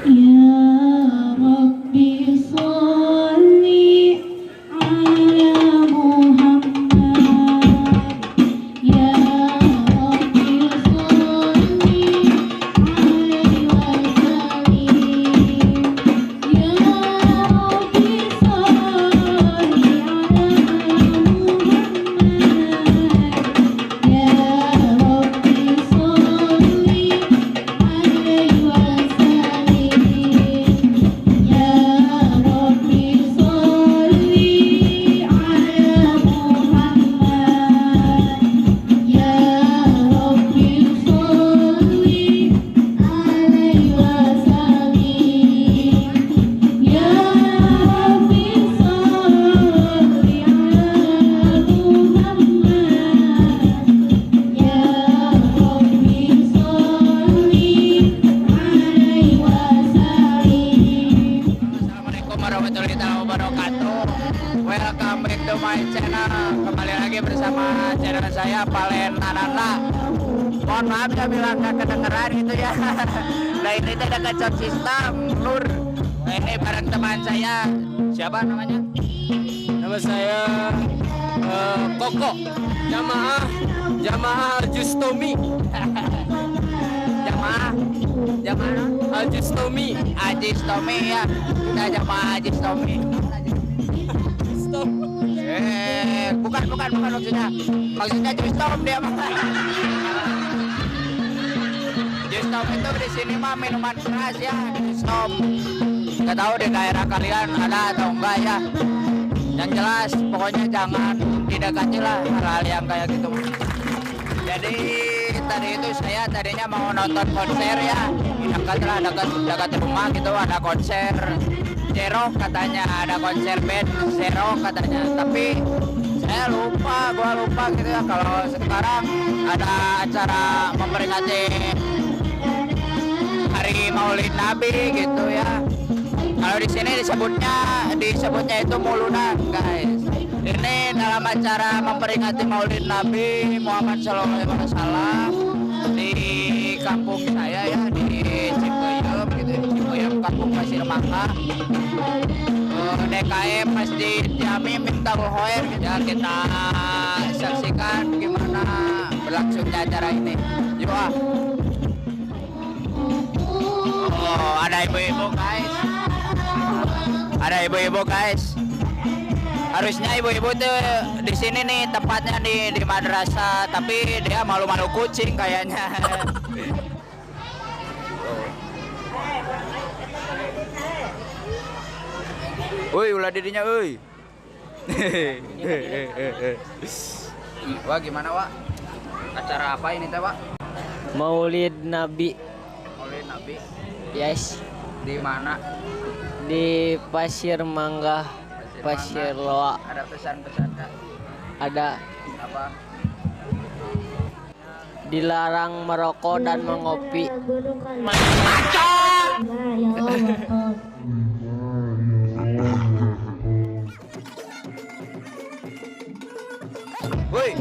يا ربي صل على محمد، يا ربي صل عليه وسلم، يا ربي صل على محمد، يا ربي صل عليه وسلم، يا ربي صل على محمد، يا ربي صل عليه وسلم، يا ربي صل على محمد، يا ربي صل عليه وسلم. Assalamualaikum warahmatullahi wabarakatuh. Welcome back to my channel. Kembali lagi bersama channel saya, Palen Ananda. Mohon maaf ya bila nggak kedengeran itu ya. Nah, ini tuh dekat sound system Lur. Nah, ini bareng teman saya. Siapa namanya? Nama saya Koko, jamaah jamaah Aljustomi. Jamaah Jamaah Aljustomi. Ajis Tommy ya. Kita jamaah Ajis Tommy. Eh, bukan, bukan, bukan maksudnya. Maksudnya Jus Tom dia mah. Jus Tom itu di sini mah minuman keras ya, Jus Tom. Gak tahu di daerah kalian ada atau enggak ya. Yang jelas pokoknya jangan didekati lah hal-hal yang kayak gitu. Jadi tadi itu saya tadinya mau nonton konser ya. Dekat lah, dekat dekat rumah gitu ada konser Zero katanya, ada konser band Zero katanya, tapi saya lupa, gua lupa gitu ya kalau sekarang ada acara memperingati hari Maulid Nabi gitu ya. Kalau di sini disebutnya disebutnya itu Muludan, guys. Ini dalam acara memperingati Maulid Nabi Muhammad SAW di kampung saya ya, di Cipeuyeum gitu, Cipeuyeum, Kampung Pasir Mangga, DKM Masjid Jami Miftahul Khoir gitu ya. Kita saksikan gimana berlangsungnya acara ini. Yuk ah. Oh, ada ibu-ibu, guys. Ada ibu-ibu, guys. Harusnya ibu-ibu tuh di sini nih tempatnya di madrasah, tapi dia malu-malu kucing kayaknya. Tuh. Woi, ulah didinya euy. Wah, gimana, Wak? Acara apa ini teh, Wak? Maulid Nabi. Maulid Nabi. Yes. Di mana? Di Pasir Mangga, Pasir Loa. Ada pesan-pesan kah? Ada. Apa? Dilarang merokok dan mengopi. Macam. Woi.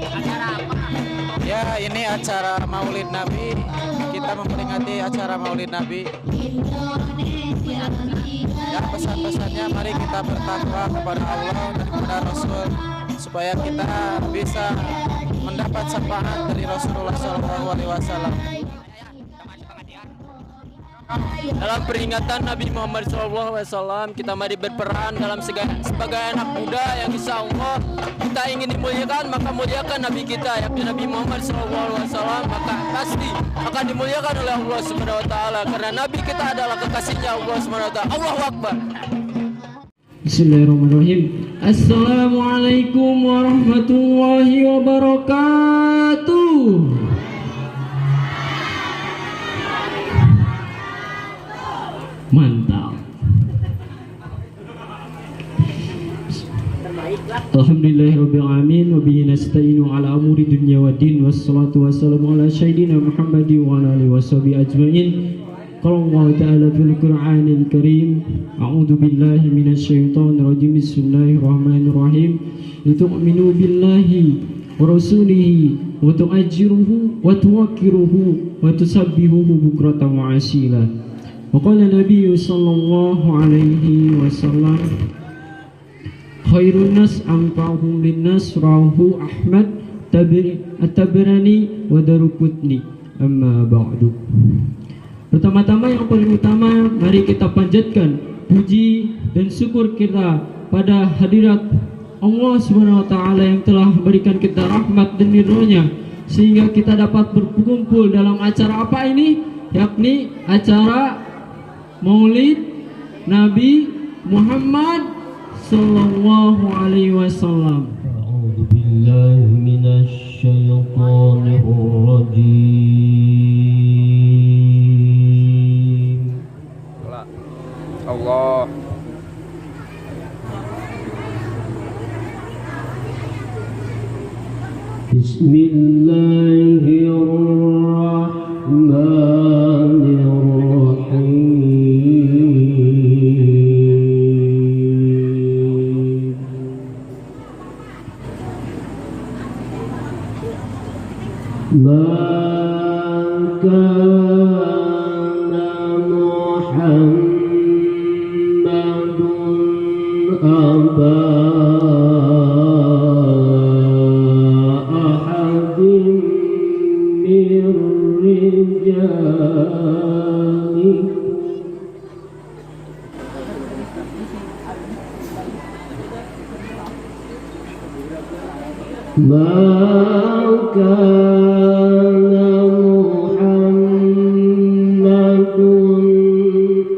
Acara apa? Ya, ini acara Maulid Nabi. Kita memperingati acara Maulid Nabi. Ya, pesan-pesannya mari kita bertakwa kepada Allah dan kepada Rasul supaya kita bisa mendapat syafaat dari Rasulullah Shallallahu Alaihi Wasallam. Dalam peringatan Nabi Muhammad SAW, kita mari berperan dalam sebagai anak muda yang insya Allah kita ingin dimuliakan, maka muliakan Nabi kita, yakni Nabi Muhammad SAW, maka pasti akan dimuliakan oleh Allah Subhanahu Wa Taala karena Nabi kita adalah kekasihnya Allah Subhanahu Wa Taala. Allahu Akbar. Bismillahirrahmanirrahim. Assalamualaikum warahmatullahi wabarakatuh. Mantap. Alhamdulillahirabbil alamin wa bihi nasta'inu ala umuri dunya waddin, wassalatu wassalamu ala sayyidina Muhammadin wa ala alihi washabihi ajmain. Qala Allah ta'ala fil Qur'anil Karim, a'udzu billahi minasyaitonir rajim, bismillahirrahmanirrahim. Litu'minu billahi wa rasulihi wa tu'ajjiruhu wa tuwaqqiruhu wa tusabbihuhu bukratan wa asila. Wa qala nabiyyu sallallahu alaihi wasallam khairun nas anfa'uhum linnas, rawahu Ahmad, At-Tabrani wa Daruqutni. Amma ba'du. Pertama-tama yang paling utama, mari kita panjatkan puji dan syukur kita pada hadirat Allah Subhanahu wa taala yang telah memberikan kita rahmat dan ridhonya sehingga kita dapat berkumpul dalam acara apa ini, yakni acara Maulid Nabi Muhammad sallallahu alaihi wasallam. A'udzu billahi minasy syaithanir rajim. Allah. Bismillahirrahmanirrahim. Ma kana Muhammadun aba ahadin min rijalikum ma kana Muhammadun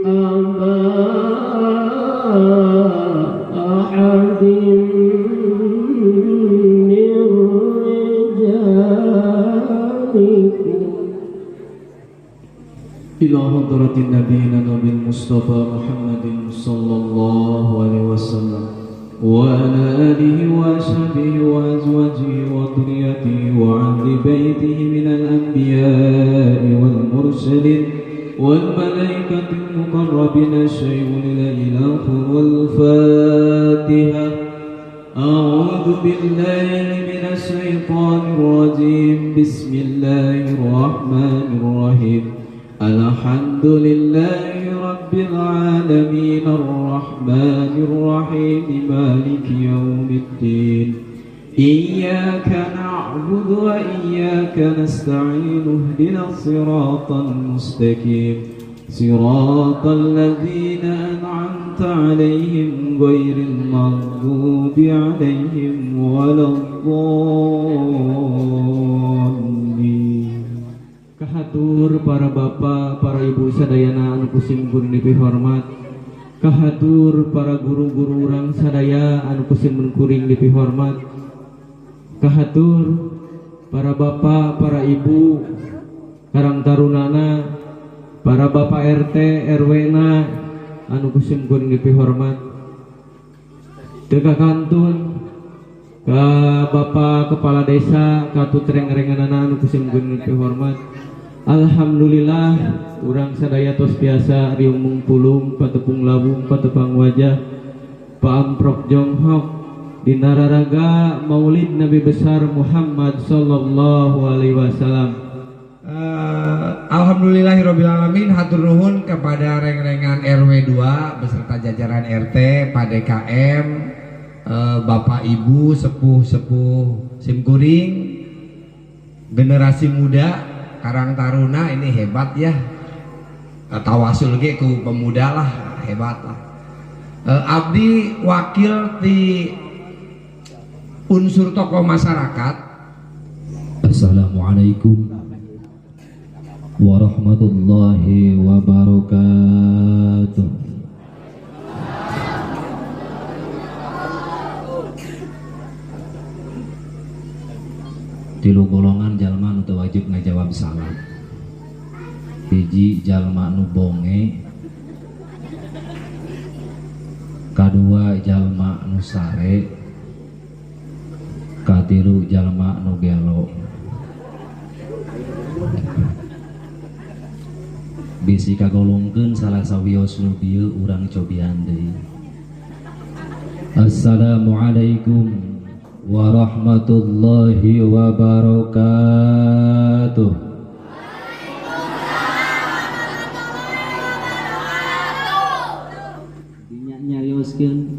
aba ahadin min rijalikum. Ila hadratin nabiyina nabil Mustafa Muhammadin sallallahu alaihi wasallam wa ala alihi wa ashabihi wa azwajihi wa dhurriyyatihi wa ahli baitihi minal anbiya'i wal mursalin wal malaikatil muqarrabin syai'un ila wal Fatihah. A'udzu billahi minasy syaithanir rajim. Bismillahirrahmanirrahim. Alhamdulillahi rabbil alamin arrahmanir rahim maliki yaumiddin. Iyyaka na'budu wa iyyaka nasta'in ihdinas siratal mustaqim siratal ladzina an'amta 'alaihim ghairil maghdubi 'alaihim waladdallin. Kahatur para bapak, para ibu sadayana anu kusim kuring dipihormat. Kahatur para guru-guru urang sadaya anu kusim kuring dipihormat. Kahatur para bapak, para ibu karang tarunana, para bapak RT, RW na anu kusim kuring dipihormat. Teu kakantun ka bapak kepala desa, ka tutreng-renganana anu kusim kuring dipihormat. Alhamdulillah urang sadaya tos biasa riung mungpulung patepung lawung patepang wajah paamprok jonghok dina raraga Maulid Nabi besar Muhammad sallallahu alaihi wasallam. Alhamdulillahirabbil alamin, hatur nuhun kepada reng-rengan RW 2 beserta jajaran RT, Pak DKM, Bapak Ibu sepuh-sepuh simkuring, generasi muda Karang Taruna ini hebat ya. Tawasul ge ku pemuda lah, hebat lah. Abdi wakil di unsur tokoh masyarakat. Assalamualaikum warahmatullahi wabarakatuh. Tilu golongan jalma nu teu wajib ngajawab salam. Hiji jalma nu bonge, kadua jalma nu sare, katilu jalma nu gelo. Bisi kagolongkeun salah sawios nu bieu urang cobian deui. Assalamualaikum Warahmatullahi wabarakatuh. Dinya nyarioskeun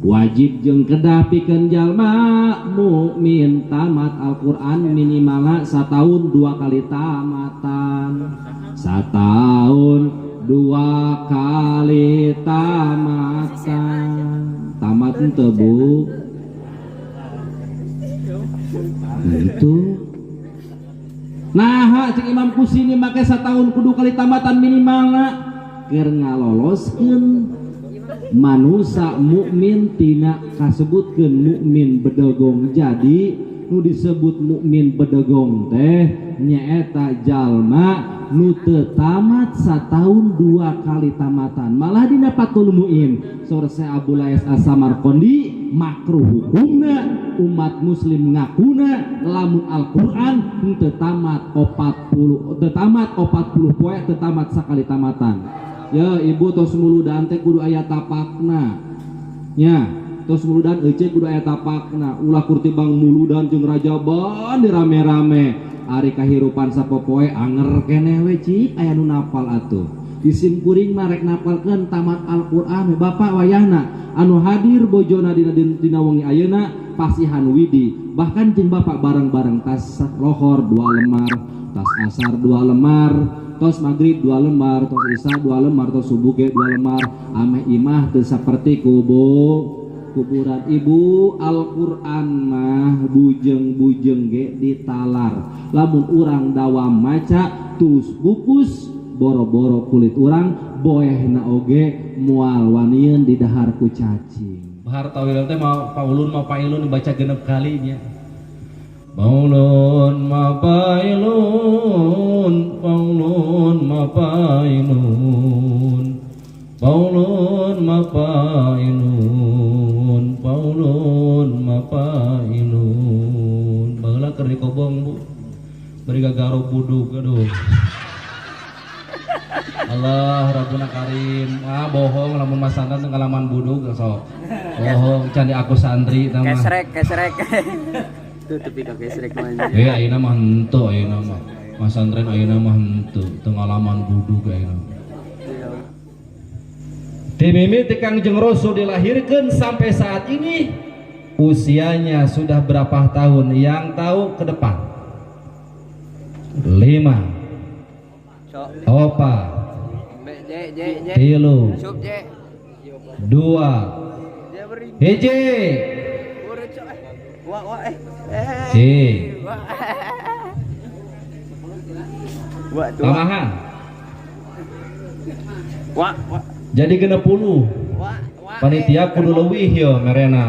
wajib jeung kedah pikeun jalma mukmin tamat Al-Qur'an minimalna sataun 2 kali tamatan. Sataun 2 kali tamatan. Tamat henteu Bu? Itu. Nah, cek Imam Kusini make sataun kudu kali tamatan minimalna keur ngaloloskeun manusa mukmin tina kasebutkeun mukmin bedegong. Jadi nu disebut mukmin bedegong teh nyaeta jalma nu teu tamat sataun 2 kali tamatan. Malah dina Fathul Muin saur Syekh Abu Lais As-Samarqandi makruh hukumna umat muslim ngakuna lamun Al-Qur'an teu tamat 40 teu tamat 40 poe teu tamat sakali tamatan. Ya ibu tos muludan teh kudu aya tapakna. Nya tos muludan ece kudu aya tapakna. Ulah kurtibang muludan jeung rajaban dirame-rame. Ari kahirupan sapopoe anger keneh we cik aya nu napal atuh. Isim kuring mah rek napalkeun tamat Al-Qur'an bapak wayahna anu hadir bojona dina wengi ayeuna pasihan widi. Bahkan jeung bapak bareng-bareng tas lohor 2 lembar, tas asar 2 lembar, tos maghrib 2 lembar, tos isya 2 lembar, tos subuh ge 2 lembar. Ameh imah teu saperti kuburan ibu. Al-Qur'an mah bujeng-bujeng ge ditalar. Lamun urang dawam maca tus bukus boro-boro kulit urang boehna oge moal wanieun didahar ku cacing. Bahar tawil teh mau paulun mau pailun dibaca genep kalinya. Paulun ma pailun, paulun ma pailun, paulun ma pailun, paulun ma pailun. Baheula keur dikobong Bu, bari gagaro budug aduh. Allah Rabbuna Karim. Ah bohong lamun Mas Santan teu ngalaman budug sok. Bohong can di aku santri tah mah. Kesrek, kesrek. Tuh tepi ka kesrek mah. Eh ayeuna mah henteu ayeuna mah. Mas santren ayeuna mah henteu teu ngalaman budug ayeuna. Di mimiti Kangjeng Rasul dilahirkan sampai saat ini usianya sudah berapa tahun? Yang tahu ke depan. 5 4 3 2 1. Tamahan. Jadi 60. Panitia kudu leuwih yo merena.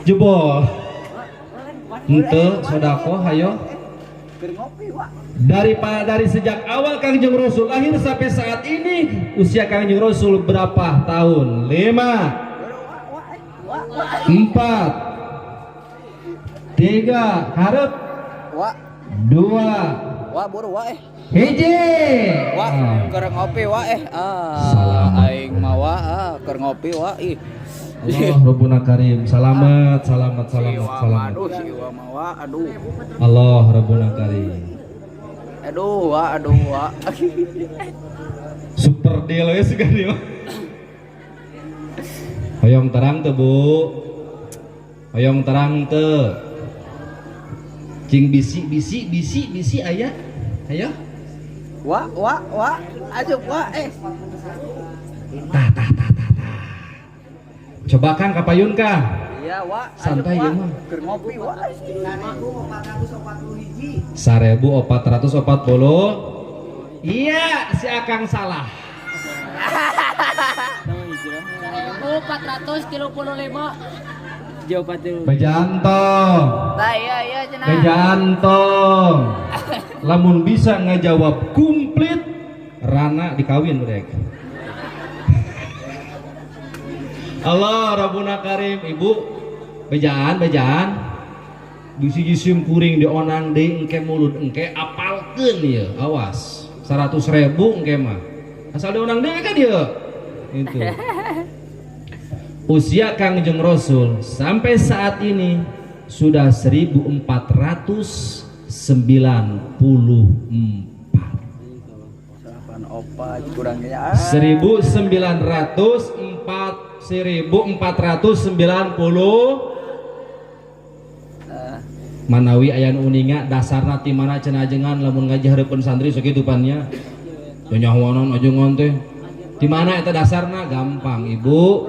Jebol. Henteu sedekah hayo. Dari sejak awal Kangjeng Rasul lahir sampai saat ini usia Kangjeng Rasul berapa tahun? 5 4 3 harap 2 1. Wah, keur ngopi wa ah aing mah wa keur ngopi wa ih. Allah Rabbuna Karim. Selamat, selamat, selamat, selamat. Aduh si wa mah wa aduh. Allah Rabbuna Karim. Aduh wa aduh wa. Super deal we sugan ieu. Hoyong terang teu Bu? Hoyong terang teu? Cing bisi bisi bisi bisi aya. Ayo. Wa wa wa asup wa eh. Tah tah tah tah tah. Coba Kang kapayun Kang. Iya wa. Santai ieu mah. Keur ngopi wa. 1440. Iya, si Akang salah. 1435. Jauh. Bejantong. Nah, iya iya cenah. Bejantong. Lamun bisa ngajawab komplit rana dikawin rek. Allah Rabbuna Karim, Ibu bejaan bejaan. Bisi jisim kuring dionang deui engke mulut engke apalkeun ieu, awas. 100.000 engke mah. Asal dionang deui kan ieu. Itu. Usia Kangjeng Rasul sampai saat ini sudah 1494. Kurangnya 1904 1490. Manawi aya nu uninga dasarna ti mana cenah ajengan lamun ngaji hareupeun santri sakitu pan nya nyahoanan ajengan teh di mana eta dasarna? Gampang ibu,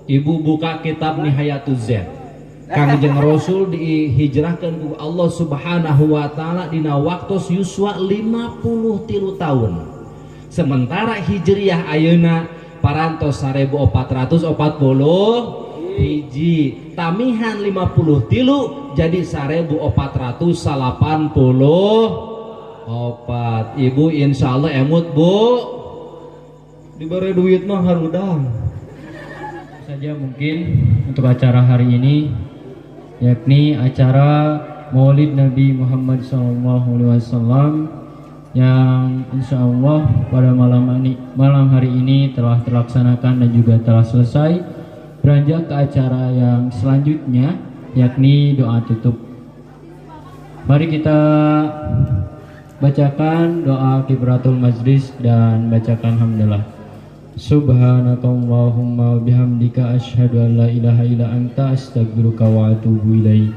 ibu buka kitab Nihayatuz Zain. Kangjeng Rasul dihijrahkeun ku Allah Subhanahu wa taala dina waktu yuswa 53 tahun. Sementara hijriah ayeuna parantos 1440 hiji, tamihan 53 jadi 1484. Ibu insya Allah emut bu, diberi duit mah harudang saja. Mungkin untuk acara hari ini, yakni acara Maulid Nabi Muhammad SAW yang insya Allah pada malam hari ini telah terlaksanakan dan juga telah selesai. Beranjak ke acara yang selanjutnya, yakni doa tutup. Mari kita bacakan doa kifaratul majlis dan bacakan hamdalah. Subhanakallahumma bihamdika asyhadu an la ilaha illa anta astaghfiruka wa atubu ilaik.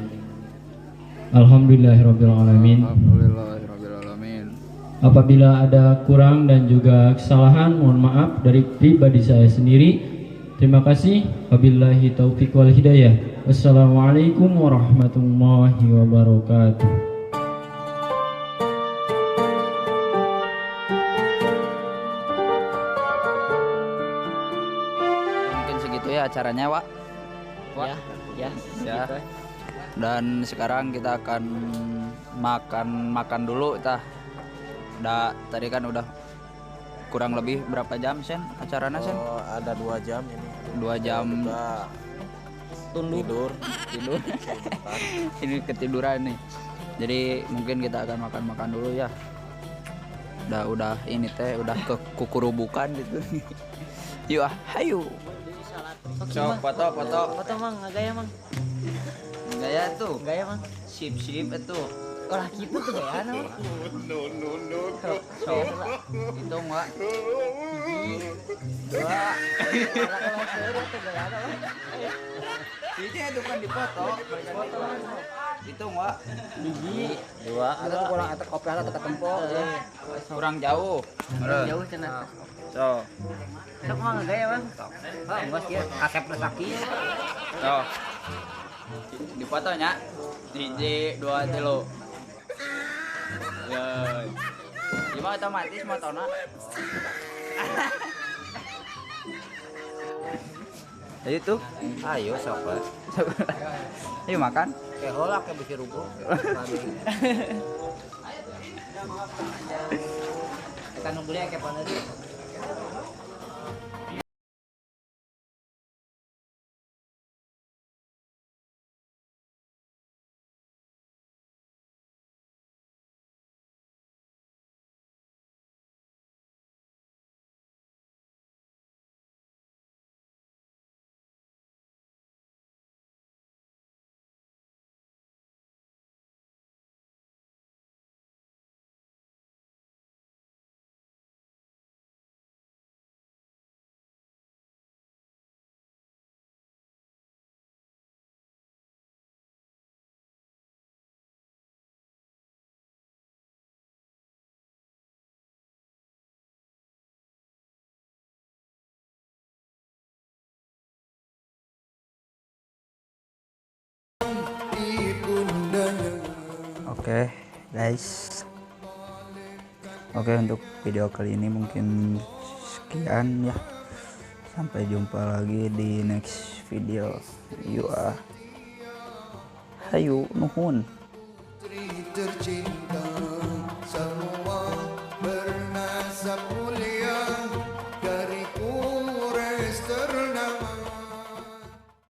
Alhamdulillahirabbil alamin. Alhamdulillahirabbil alamin. Apabila ada kurang dan juga kesalahan, mohon maaf dari pribadi saya sendiri. Terima kasih. Wabillahi taufiq wal hidayah. Wassalamualaikum warahmatullahi wabarakatuh. Mungkin segitu ya acaranya, Wak. Wak. Ya, ya. Ya. Dan sekarang kita akan makan dulu tah. Udah, tadi kan udah kurang lebih berapa jam, Sen? Acaranya, Sen? Oh, ada 2 jam ini. 2 jam. Tidur. Tidur. Ini ketiduran nih. Jadi mungkin kita akan makan-makan dulu ya. Udah ini teh udah ke kukurubukan gitu. Yuk, hayu. Sok foto. Foto Mang, gaya Mang. Gaya tuh. Gaya Mang. Sip itu. Olah gitu tuh gaya Mang. No. Sok. Hitung, Wak. 1, 2. Ini itu kan dipoto. Hitung, Wak. 1, 2. Atau kurang atau kopi atau ketempo. Kurang jauh. Kurang jauh cenah. So. Sok Mang gaya Mang. Oh, enggak sih, kasep resaki. So. Difotonya. 1, 2, 3. Ya. Gimana otomatis motona? Ayo tuh. Ayo sok. Ayo makan. Keholak ke bisi rubuh. Kita nunggu ya kepoan tadi. Oke guys, oke untuk video kali ini mungkin sekian ya. Sampai jumpa lagi di next video. Yuk ah, hayu nuhun. Tercinta.